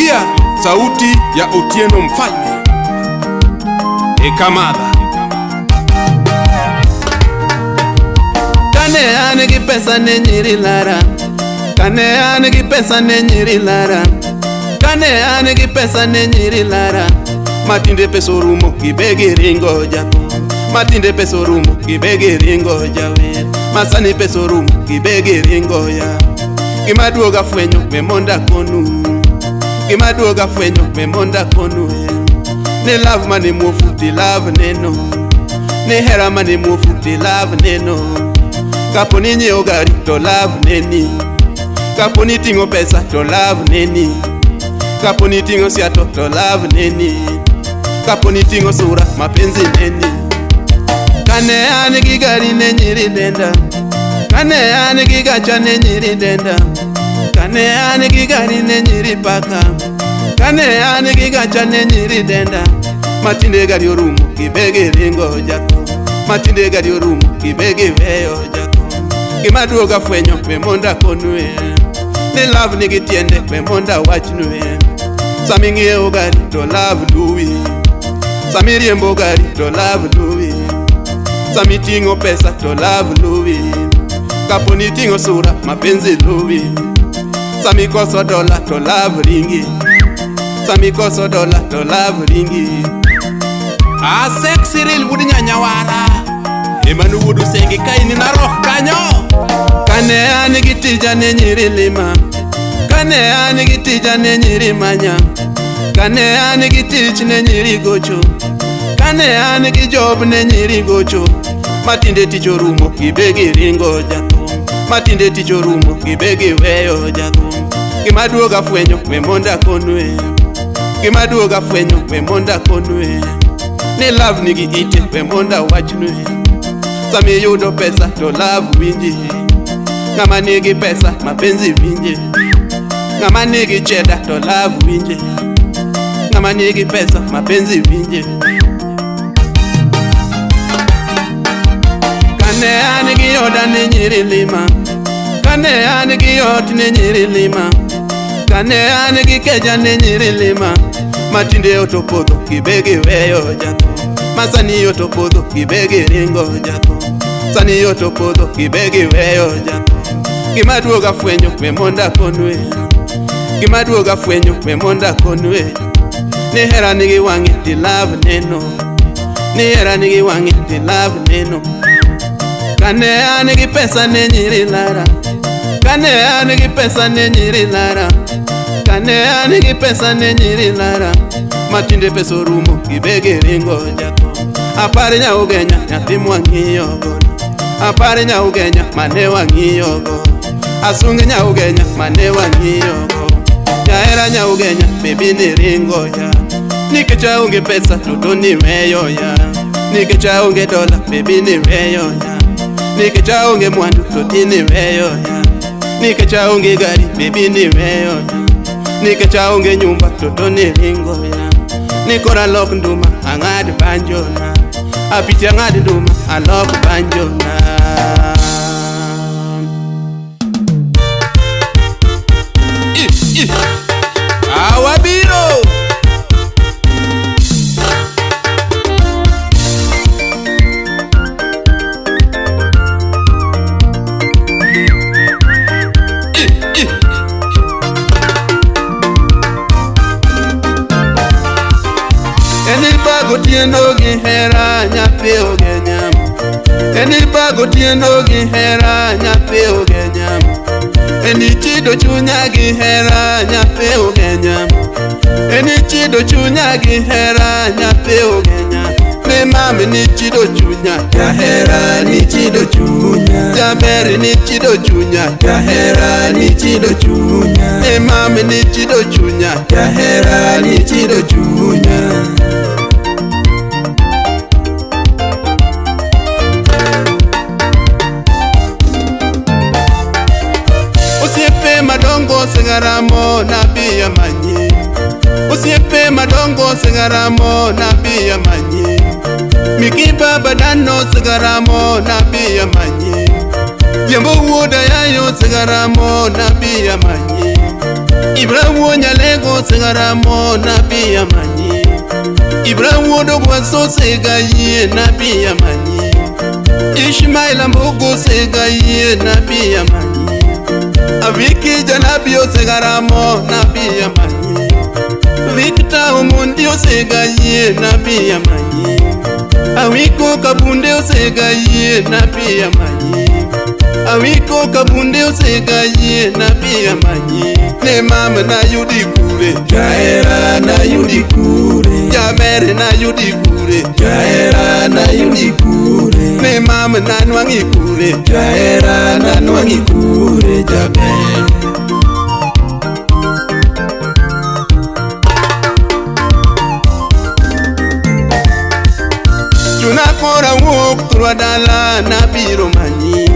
Sikia sauti ya Otieno Mfalme. Ekamadha. Kane an gi pesa ne nyiri lara. Kane an gi pesa ne nyiri lara. Kane an gi pesa ne nyiri lara. Matinde pesa orumo gibegi ringo jathum. Matinde pesa orumo gibegi ringo jawer. Masani pesa orumo gibegi ringo ya. Gima duoga fwenyo we mondo akonu. Gima duoga fwenyo we mondo akonu. Ni love mane muofu ti love neno. Ni hera mane muofu ti love neno. Kapo ni nyiewo gari to love neni. Kapo ni ting'o pesa to love neni. Kapo ni ting'o siato to love neni. Kapo ni ting'o sura mapenzi neni. Kane an gi gari ne nyiri denda. Kane an gi gacha ne nyiri denda. Kane an gi gari ne nyiri paka. Kane an gi gacha ne nyiri denda. Matinde gari orumo gibegi ringo jathum. Matinde gari orumo gibegi weyo jathum. Gima duoga fwenyo we mondo akonue. Ni love nigi tiende we mondo awachnue. Sama ing'iewo gari to love luwi. Sama iriembo gari to love luwi. Sama iting'o pesa to love luwi. Kapo ni iting'o sura mapenzi luwi. Sama ikoso dola to love ringi. Sama ikoso dola to love ringi. Asek Cyril wuod Nyanyawara. Emanu wuod Usenge ka in Narok kanyo. Kane an gi tija ne nyiri lima. Kane an gi tija ne nyiri manya. Kane an gi tich ne nyiri gocho. Kane an gi job ne nyiri gocho. Matinde tich orumo gibegi ringo jathum. Matinde tich orumo gibegi weyo jathum. Gima duoga fwenyo we mondo akonue. Gima duoga fwenyo we mondo akonue. Ni love nigi ite we mondo awachnue. Sama iyudo pesa to love winji. Ng'ama nigi pesa mapenzi winje. Ng'ama nigi cheda to love winje. Ng'ama nigi pesa mapenzi winje. Kane an gi oda ne nyiri lima. Kane an gi ot ne nyiri lima. Kane an gi keja ne nyiri lima. Matinde ot opodho gibegi weyo jathum. Masani ot opodho gibegi ringo jathum. Sani ot opodho gibegi weyo jathum. Gima duoga fwenyo we mondo akonue. Gima duoga fwenyo we mondo akonue. Ni hera nigi wang'e ti love neno. Ni hera nigi wang'e ti love neno. Kane an gi pesa ne nyiri lara. Kane an gi pesa ne nyiri lara. Kane an gi pesa ne nyiri lara. Matinde pesa orumo gibegi ringo jathum. Apar nyaugenya nyathi mwang'iyo godo. Apar nyaugenya mane wang'iyo go. Asunge nyaugenya mane wang'iyo go. Jahera nyaugenya bebi ni ringo ya. Nikech aonge pesa to ni weyo ya. Nikech aonge dola bebi ni weyo ya. Nikech aonge mwandu to tini weyo ya. Nikech aonge gari bebi ni weyo ya. Nikech aonge nyumba to ni ringo ya. Nikora lok nduma ang'ad banjona. Apiti ang'ad nduma alok banjona. Awabiro. Eni bago tieno gi hera nyathi Ugenya. Eni bago tieno gi hera nyathi Ugenya. Eni chido chunya gi hera nyathi Ugenya. Eni chido chunya gi hera nyathi Ugenya. Ne mami ni chido chunya jahera ni chido chunya. Jaber ni chido chunya jahera ni chido chunya. Ne mami ni chido chunya jahera ni chido chunya. Osiepe madongo segaramo nabia manyi. Osiepe madongo segaramo nabia manyi. Miki baba dano segaramo nabia manyi. Yambo wuoda yayo segaramo nabia manyi. Ibra wuo Nyalego osegaramo nabi amanyi. Ibra wuod Ogwaso osega yie nabi amanyi. Ishmael Ambogo osega yie nabi amanyi. Aviki Janabi osegaramo nabi amanyi. Victor Omondi osega yie nabi amanyi. Awiko Kabunde osega yie nabi amanyi. Awiko Kabunde osega yie nabi amanyi. Ne mama nayudi kure. Jahera nayudi kure. Jaber nayudi kure. Jahera nayudi kure. Ne mama nanwang'i kure. Jahera nanwang'i kure jaber. Chuna kora wuok thurwa dala nabiro manyi.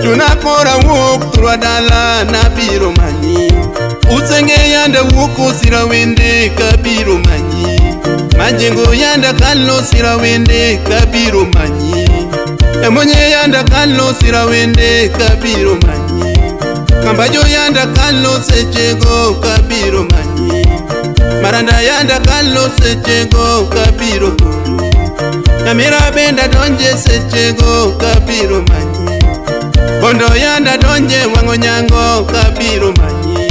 Chuna kora wuok thurwa dala nabiro manyi. Usenge yanda wuok osira wende kabiro manyi. Majengo yanda kalo sira wende kabiro manyi. Emonye yanda kalo sira wende kabiro manyi. Kambajo yanda kalo sechego kabiro manyi. Maranda yanda kalo sechego kabiro kuru. Nyamira benda donje sechego kabiro manyi. Bondo yanda donje wang'o nyango kabiro manyi.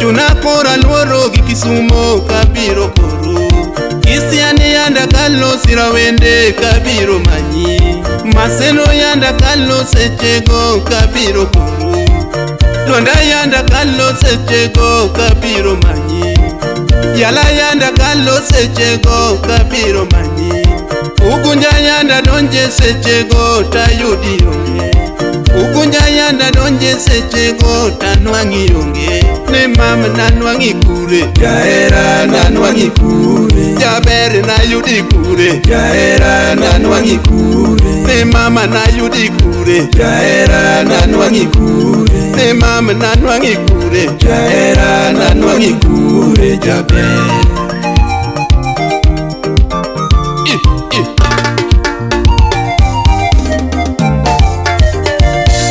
Chuna kora luoro gi Kisumo kabiro koru. Kisiani yanda kalo sira wende kabiro manyi. Maseno yanda kalo sechego kabiro koru. Lwanda yanda kalo sechego kabiro manyi. Yala yanda kalo sechego kabiro manyi. Ugunja yanda donje sechego tayudi onge. Ugunja yanda donje sechego tanwangi onge. Ne mama nanwangi kure. Jahera nanwang'i kure. Jaber nayudi kure. Jahera nanwang'i kure. Ne mama nayudi kure. Jahera nanwang'i kure. Ne mama nanwangi kure. Jahera nanwang'i kure jaber.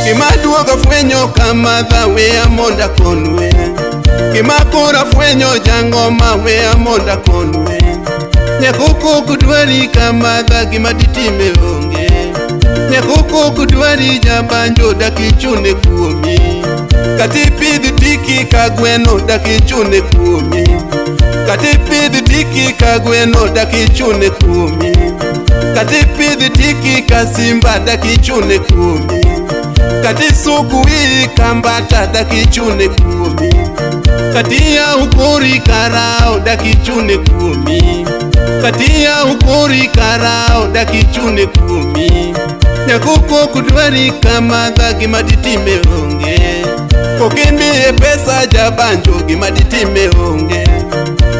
Gima duogo fwenyo kamadha weya mondo akonwe. Gima koro fwenyo jangoma weya mondo akonwe. Nyako ok dwari kamadha gima ditime onge. Nyako ok dwari jabanjo dakichune kuomi. Kati pidh tiki ka gweno dakichune kuomi. Kati pidh tiki ka gweno dakichune kuomi. Kati pidh tiki ka simba dakichune kuomi. Kati suku wiyi kambata dakichune kuomi. Kati yaw kori karao dakichune kuomi. Kati yaw kori karao dakichune kuomi. Nyako ok dwari kamadha gima ditime onge. Kokimiye pesa jabanjo gima ditime onge.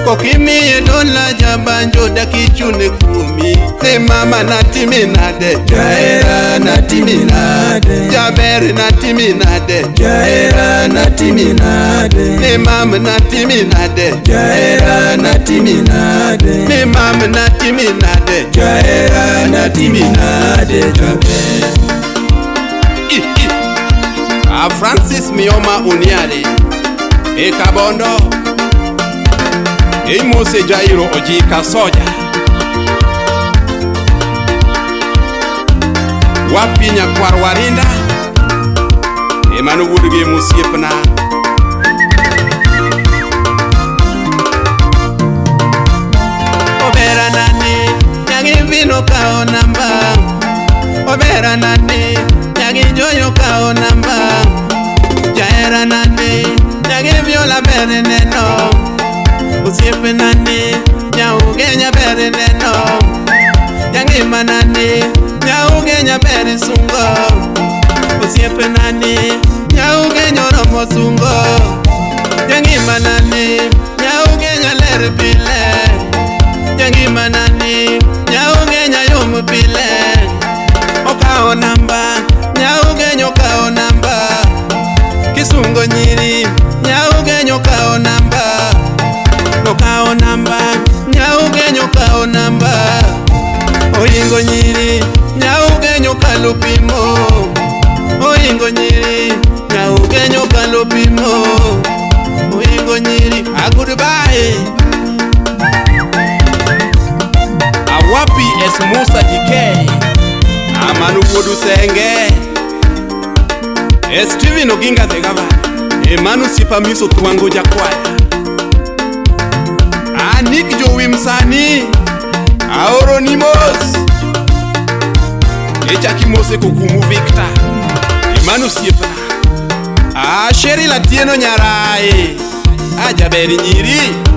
Kokimiye dola jabanjo dakichune kuomi. Ne mama natimi nade. Jahera natimi nade. Jaber natimi nade. Jahera natimi nade. Ne mama natimi nade. Jahera natimi nade. Ne mama natimi nade. Jahera natimi nade jaber. A Francis Mioma Oniade E Kabondo E Mose Jairo Ojika Soja Wapi nyakwar Warinda E mano wuod gi mosiepna. Obera nani nyagi vino kao namba. Obera nani nyagi joyo kao namba. Jahera nani nyagi viola ber neno. Osiepe nani nyaugenya ber neno. Jangima nani nyaugenya ber sungo. Osiepe nani nyaugenya oromo sungo. Jangima nani nyaugenya ler pile. Jangima nani nyaugenya yom pile. Okawo namba nyaugenya okawo namba. Kisungo nyiri nyaugenya okawo namba. Okawo namba nyaugenya okawo namba. Oingo nyiri nyaugenya okalo pimo. Oingo nyiri nyaugenya okalo pimo. Oingo giringo nyiri. A goodbye. Awapi es Musa DK. Amanu wuod Usenge. E Steven Oginga the governor. Emanu Sipa Miso Thwango Jakwaya. Anik Jowim sani. Aoro ni mos. Echaki mose kokumu Victor. Emanu siepna. Ah, Sheryl Atieno Nyarai. Ajaber nyiri.